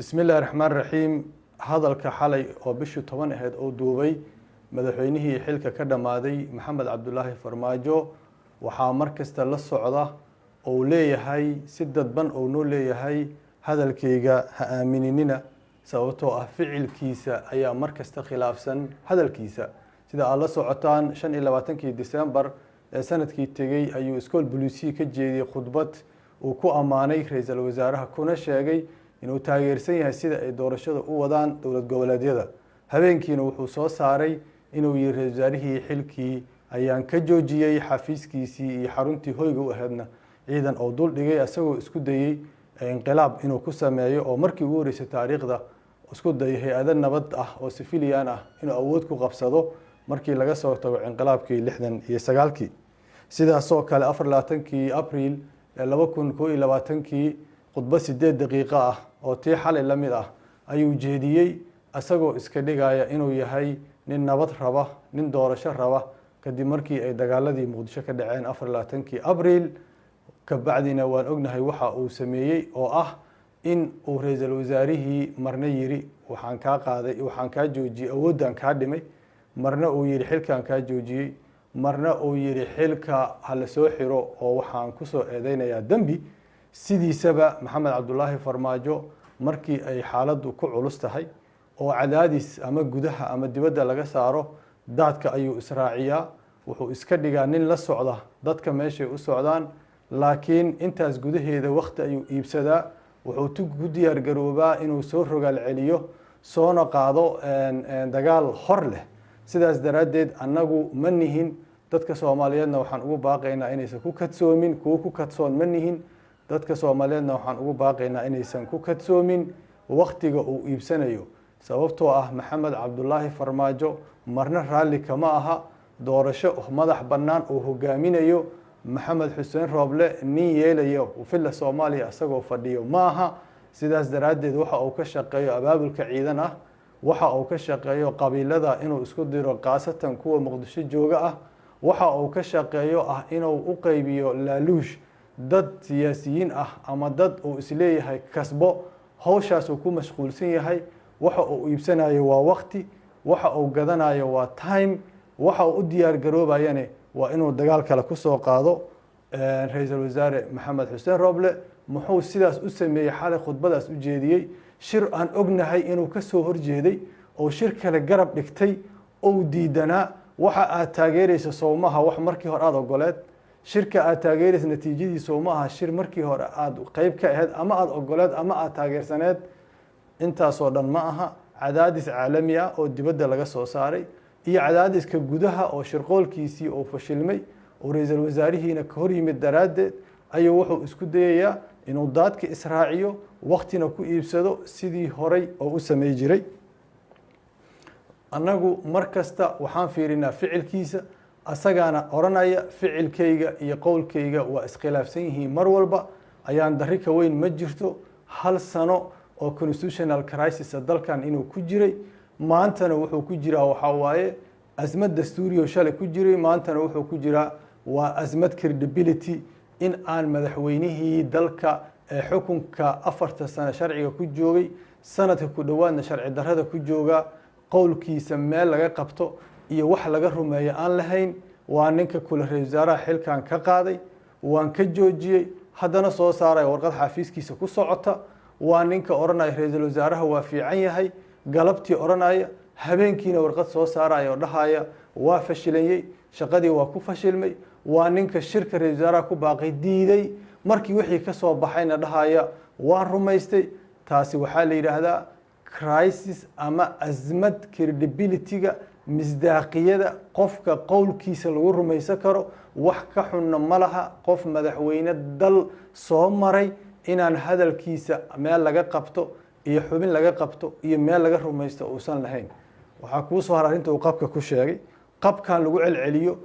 Bismi illaahi raxmaan raxiim. Hadalka xalay oo bishii 10 ahayd uu duubay madaxweynihii xilka ka dhammaaday, Maxamed Cabdulaahi Farmaajo, waxaa mar kasta la socda ou leeyahay si dadban ou noo leeyahay: "Hadalkayga ha aamininina," sababtoo ah ficilkiisa ayaa mar kasta khilaafsan hadalkiisa. Sida aad la socotaan, 25-kii Decembar ee sanadkii tegey ayuu Iskool Buluusiya ka jeediyey khudbad uu ku ammaanay ra-iisul wasaaraha, kuna sheegay inuu taageersan yahay sida ay doorashada u wadaan dowlad goboleedyada. Habeenkiina wuxuu soo saaray inuu yihi: "Ra-isul wasaarihii xilkii ayaan ka joojiyey, xafiiskiisii iyo xaruntii hoyga u ahaydna ciidan oo dul dhigay," isagoo isku dayey inqilaab inuu ku sameeyo, oo markii ugu horreysay taariikhda isku dayo hay-ado nabad ah oo civilian ah inuu awood ku qabsado, markii laga soo tago inqilaabkii 69-kii. Sidaasoo kale, 24-kii Abriil ee 2021-kii khudbad 8 daqiiqo ah oo tii xalay la mid ah ayuu jeediyey, isagoo iska dhigaya inuu yahay nin nabad raba, nin doorasho raba, kadib markii ay dagaaladii Muqdisho ka dhaceen 24-kii Abriil. Kabacdina waan ognahay waxa uu sameeyey, oo ah in uu ra-iisul wasaarihii marna yiri: "Waxaan kaa qaaday, waxaan kaa joojiyey, awooddan kaa dhimay," marna uu yihi: "Xilkaan kaa joojiyey," marna uu yihi: "Xilka hala soo xiro oo waxaan kusoo eedeynayaa dembi." Sidiisaba Maxamed Cabdulaahi Farmaajo markii ay xaaladdu ku culus tahay oo cadaadis ama gudaha ama dibadda laga saaro, daadka ayuu israaciyaa. Wuxuu iska dhigaa nin la socda dadka meeshay u socdaan, laakiin intaas gudaheeda wakti ayuu iibsadaa. Wuxuu ku diyaar garoobaa inuu soo rogaal celiyo, soona qaado dagaal hor leh. Sidaas daraaddeed, annagu ma nihin, dadka Soomaaliyeedna waxaan ugu baaqaynaa inaysan ku kadsoomin. Kuwo ku kadsoon ma nihin. Dadka Soomaaliyeedna waxaan ugu baaqaynaa inaysan ku kadsoomin waktiga uu iibsanayo, sababtoo ah Maxamed Cabdulaahi Farmaajo marna raalli kama aha doorasho madax bannaan uu hogaaminayo Maxamed Xuseen Rooble. Nin yeelayo Villa Soomaaliya isagoo fadhiyo ma aha. Sidaas daraaddeed, waxa uu ka shaqeeyo abaabulka ciidan ah, waxa uu ka shaqeeyo qabiilada inuu isku diro, khaasatan kuwa Muqdisho jooga ah, waxa uu ka shaqeeyo ah inuu u qaybiyo laaluush dad siyaasiyiin ah ama dad uu isleeyahay kasbo, hawshaasuu ku mashquulsan yahay. Waxa uu iibsanayo waa wakti, waxa uu gadanayo waa time, waxa uu u diyaar garoobayane waa inuu dagaal kale kusoo qaado ra-iisul wasaare Maxamed Xuseen Rooble. Muxuu sidaas u sameeyey? Xalay khudbadaas u jeediyey, shir aan ognahay inuu ka soo horjeeday oo shir kale garab dhigtay ou diidanaa. Waxa aad taageeraysa sowmaha wax markii hore aada ogoleed? Shirka aad taageeraysa natiijadiisa sowmaha shir markii hore aada qeyb ka ahayd ama aada ogoleed ama aada taageersaneed? Intaasoo dhan ma aha. Cadaadis caalami ah oo dibadda laga soo saaray iyo cadaadiska gudaha oo shirqoolkiisii oo fashilmay oo ra-iisul wasaarihiina ka hor yimid daraaddeed ayuu wuxuu isku dayayaa inuu daadka israaciyo, waktina ku iibsado, sidii horay oo u samey jiray. Annagu mar kasta waxaan fiirinaa ficilkiisa, asagaana odhanaya: "Ficilkayga iyo qowlkayga waa iskhilaafsan yihiin mar walba." Ayaan darri ka weyn ma jirto hal sano oo constitutional crisis dalkan inuu ku jiray. Maantana wuxuu ku jiraa waxaa waaye asmad dastuuriyo shalay ku jiray, maantana wuxuu ku jiraa waa asmad credibility, in aan madaxweynihii dalka ee xukunka 4-ta sano sharciga ku joogay, sanadka ku dhowaadna sharci darrada ku joogaa, qowlkiisa meel laga qabto iyo wax laga rumeeyo aan lahayn. Waa ninka kule: "Ra-isul wasaaraha xilkan ka qaaday, waan ka joojiyey," haddana soo saaraya warqad xafiiskiisa ku socota. Waa ninka odhanaya: "Ra-iisul wasaaraha waa fiican yahay," galabtii odhanaya, habeenkiina warqad soo saaraya oo dhahaya: "Waa fashilanyey, shaqadii waa ku fashilmay." Waa ninka shirka ra-isul wasaaraha ku baaqay diiday, markii wixii ka soo baxayna dhahaya: "Waan rumaystay." Taasi waxaa la yidhaahdaa crisis ama asmad credibility-ga, misdaaqiyada qofka qowlkiisa lagu rumaysan karo. Wax ka xunna ma laha qof madaxweyne dal soo maray inaan hadalkiisa meel laga qabto iyo xubin laga qabto iyo meel laga rumaysto uusan lahayn. Waxaa kuu soo har arrinta uu qabka ku sheegay, qabkan lagu celceliyo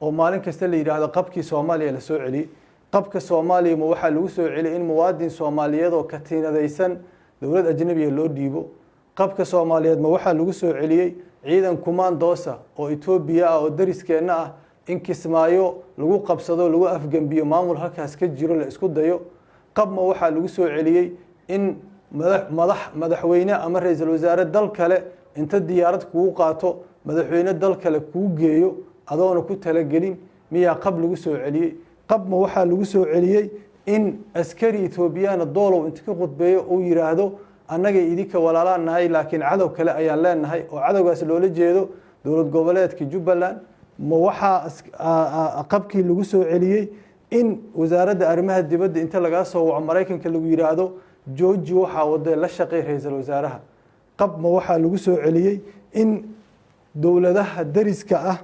oo maalin kasta la yidhaahdo qabkii Soomaaliya la soo celiyey. Qabka Soomaaliya ma waxaa lagu soo celiyey in muwaadin Soomaaliyeed oo katiinadaysan dowlad ajnabiga loo dhiibo? Qabka Soomaaliyeed ma waxaa lagu soo celiyey ciidan kumaandoosa oo Etoobiya ah oo dariskeenna ah in Kismaayo lagu qabsado, lagu afgembiyo maamul halkaas ka jiro la isku dayo? Qab ma waxaa lagu soo celiyey in Madax madaxweyne ama ra-iisul wasaare dal kale inta diyaarad kugu qaato, madaxweyne dal kale kuu geeyo adoona ku talagelin, miyaa qab lagu soo celiyey? Qabma waxaa lagu soo celiyey in askari Etoobiyana Doolow inta ka khudbeeyo uu yiraahdo annagay idinka walaalaan nahay, laakiin cadow kale ayaan leenahay, oo cadowgaas loola jeedo dowlad goboleedka Jubbaland? Ma waxaa qabkii lagu soo celiyey in Wasaaradda Arrimaha Dibadda inta lagaa soo waco Maraykanka lagu yiraahdo jooji waxaa wadee, la shaqey ra-iisul wasaaraha? Qab ma waxaa lagu soo celiyey in dowladaha dariska ah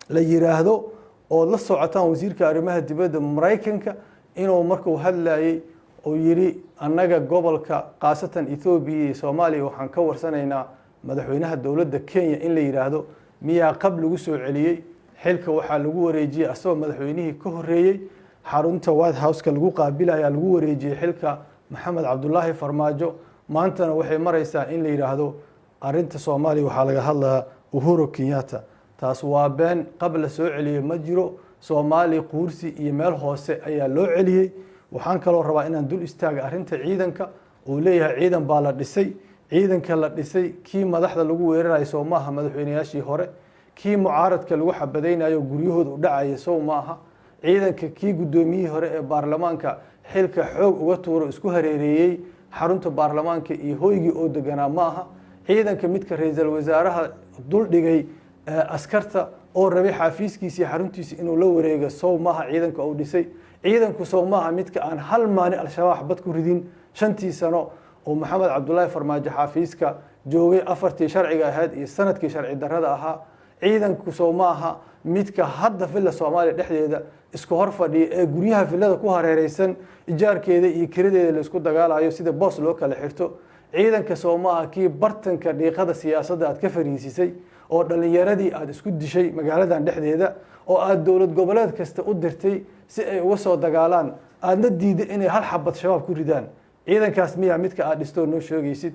la yiraahdo, ood la socotaan wasiirka arrimaha dibadda Maraykanka inuu markuu hadlayey uu yidhi annaga gobolka, khaasatan Ethoobiya iyo Soomaaliya, waxaan ka warsanaynaa madaxweynaha dowladda Kenya, in la yidhaahdo? Miyaa qab lagu soo celiyey? Xilka waxaa lagu wareejiyey asagoo madaxweynihii ka horreeyey xarunta White House-ka lagu qaabilaya lagu wareejiyey xilka Maxamed Cabdulaahi Farmaajo. Maantana waxay maraysaa in la yidhaahdo arrinta Soomaaliya waxaa laga hadlayaa Uhuru Kenyatta. Taas waa been. Qab la soo celiyey ma jiro. Soomaaliya quursi iyo meel hoose ayaa loo celiyey. Waxaan kaloo rabaa inaan dul istaaga arrinta ciidanka uu leeyahay ciidan baa la dhisay. Ciidanka la dhisay kii madaxda lagu weerarayo soo maaha madaxweynayaashii hore? Kii mucaaradka lagu xabadaynayo guryahooda u dhacaya sow maaha? Ciidanka kii guddoomiyihii hore ee baarlamaanka xilka xoog uga tuuro, isku hareereeyey xarunta baarlamaanka iyo hoygii oo deganaa ma aha? Ciidanka midka ra-iisul wasaaraha duldhigay askarta oo rabay xaafiiskiisa iyo xaruntiisa inuu la wareego sow maaha ciidanka uu dhisay? Ciidanku sow maaha midka aan hal maalin Al-Shabaab xabad ku ridin 5-tii sano oo Maxamed Cabdulaahi Farmaajo xaafiiska joogay, 4-tii sharciga ahayd iyo sanadkii sharci darrada ahaa? Ciidanku sow maaha midka hadda Villa Soomaaliya dhexdeeda isku hor fadhiya ee guryaha villada ku hareereysan ijaarkeeda iyo kiradeeda la isku dagaalayo sida boos loo kala xirto? Ciidanka sow maaha kii bartanka dhiiqada siyaasadda aad ka fariisisay oo dhallinyaradii aada isku dishay magaaladan dhexdeeda, oo aada dowlad goboleed kasta u dirtay si ay uga soo dagaalaan, aadna diiday inay hal xabad Shabaab ku ridaan? Ciidankaas miyaa midka aad dhistoo noo sheegaysid?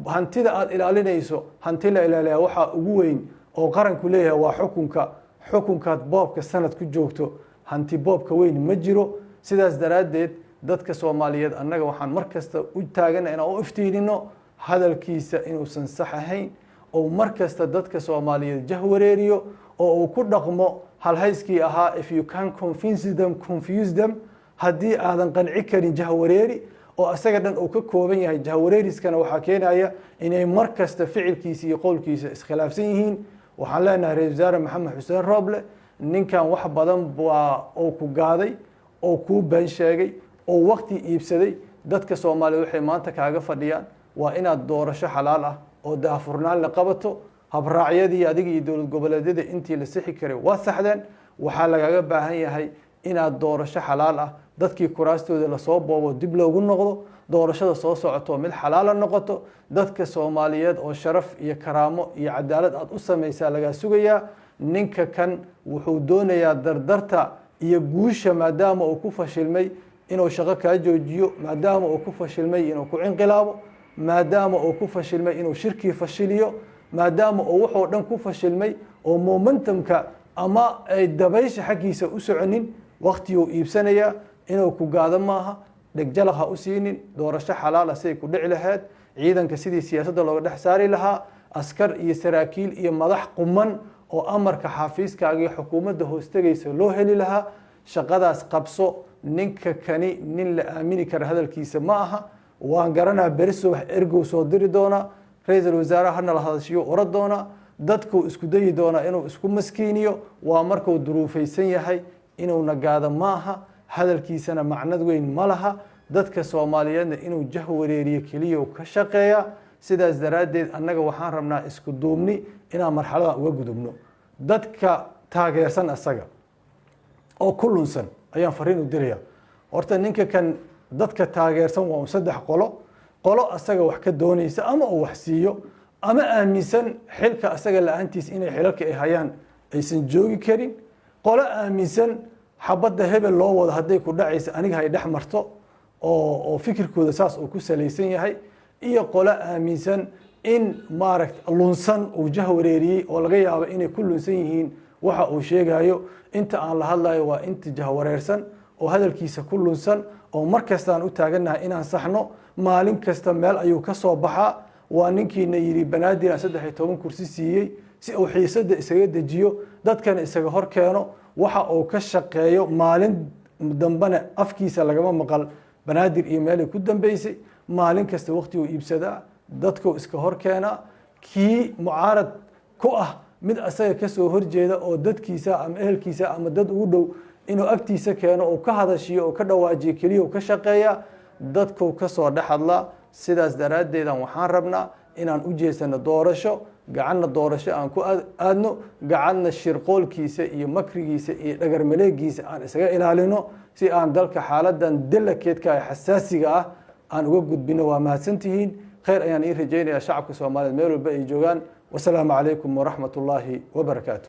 Hantida aada ilaalinayso, hanti la ilaaliyaa waxaa ugu weyn oo qaranku leeyahay waa xukunka. Xukunkaad boobka sanad ku joogto, hanti boobka weyn ma jiro. Sidaas daraaddeed, dadka Soomaaliyeed annaga waxaan mar kasta u taagana inaan u iftiinino hadalkiisa inuusan sax ahayn, oo mar kasta dadka Soomaaliyeed jah wareeriyo, oo uu ku dhaqmo halhayskii ahaa "If you can convince them, confuse them." Haddii aadan qanci karin, jahwareeri, oo asaga dhan uu ka kooban yahay jahwareeriskana. Waxaa keenaya inay mar kasta ficilkiisa iyo qowlkiisa iskhilaafsan yihiin. Waxaan leenahay ra-isul wasaare Maxamed Xuseen Rooble, ninkan wax badan baa uu ku gaaday oo kuu been sheegay oo waqti iibsaday. Dadka Soomaaliya waxay maanta kaaga fadhiyaan waa inaad doorasho xalaal ah oo daahfurnaan la qabato. Habraacyadii adiga iyo dowlad goboleedyada intii la sixi karay waa saxdeen. Waxaa lagaga baahan yahay inaad doorasho xalaal ah, dadkii kuraastooda lasoo boobo dib loogu noqdo, doorashada soo socoto mid xalaala noqoto, dadka Soomaaliyeed oo sharaf iyo karaamo iyo cadaalad aad u samaysaa lagaa sugayaa. Ninka kan wuxuu doonayaa dardarta iyo guusha, maadaama uu ku fashilmay inuu shaqo kaa joojiyo, maadaama uu ku fashilmay inuu ku inqilaabo, maadaama uu ku fashilmay inuu shirkii fashiliyo, maadaama uu wuxuu dhan ku fashilmay oo momentumka ama ay dabaysha xaggiisa u soconin, waktiguu iibsanayaa. Inuu ku gaado maaha. Dhegjalaq ha u siinin. Doorasho xalaala siday ku dhici lahayd, ciidanka sidii siyaasadda looga dhex saari lahaa, askar iyo saraakiil iyo madax quman oo amarka xafiiskaaga iyo xukuumadda hoostegaysa loo heli lahaa, shaqadaas qabso. Ninka kani nin la aamini kara hadalkiisa ma aha. Waan garanaa, beri subax ergow soo diri doonaa, ra-iisul wasaaraha hana la hadashiyo oran doonaa, dadkuu isku dayi doonaa inuu isku maskiiniyo. Waa markuu duruufaysan yahay. Inuu nagaado ma aha, hadalkiisana macnad weyn ma laha. Dadka Soomaaliyeedna inuu jah wareeriyo keliya uu ka shaqeeya. Sidaas daraaddeed, annaga waxaan rabnaa isku duubni inaan marxaladan uga gudubno. Dadka taageersan asaga oo ku lunsan ayaan fariin u diraya. Horta ninka kan dadka taageersan waa un saddex qolo: qolo asaga wax ka doonaysa ama uu wax siiyo, ama aaminsan xilka asaga la-aantiis inay xilalka ay hayaan aysan joogi karin; qolo aaminsan xabadda hebel loo wado hadday ku dhacaysa aniga hay dhex marto, oo fikirkooda saas uu ku salaysan yahay; iyo qolo aaminsan in maaragta lunsan uu jah wareeriyey, oo laga yaabo inay ku lunsan yihiin waxa uu sheegayo. Inta aan la hadlayo waa inta jahwareersan. oo hadalkiisa ku lunsan oo mar kastaan u taagannahay inaan saxno. Maalin kasta meel ayuu ka soo baxaa. Waa ninkiina yidhi Banaadir aan 13 kursi siiyey, si uu xiisadda isaga dejiyo, dadkana isaga hor keeno. Waxa uu ka shaqeeyo maalin dambena afkiisa lagama maqal Banaadir iyo meelay ku dambeysay. Maalin kasta waqtiguu iibsadaa, dadkuu iska hor keenaa, kii mucaarad ku ah, mid asaga kasoo horjeeda oo dadkiisa ama ehelkiisa ama dad ugu dhow inuu agtiisa keeno oo ka hadashiyo oo ka dhawaajiyo keliya uu ka shaqeeya, dadkuu kasoo dhex hadlaa. Sidaas daraaddeedan waxaan rabnaa inaan u jeesano doorasho, gacanna doorasho aan ku aadno, gacanna shirqoolkiisa iyo makrigiisa iyo dhagarmaleegiisa aan isaga ilaalino, si aan dalka xaaladan delakeedka ee xasaasiga ah aan uga gudbino. Waa mahadsantihiin. Khayr ayaan ii rajaynayaa shacabka Soomaaliyeed meel walba ay joogaan. Wasalaamu calaykum waraxmat ullaahi wabarakaatu.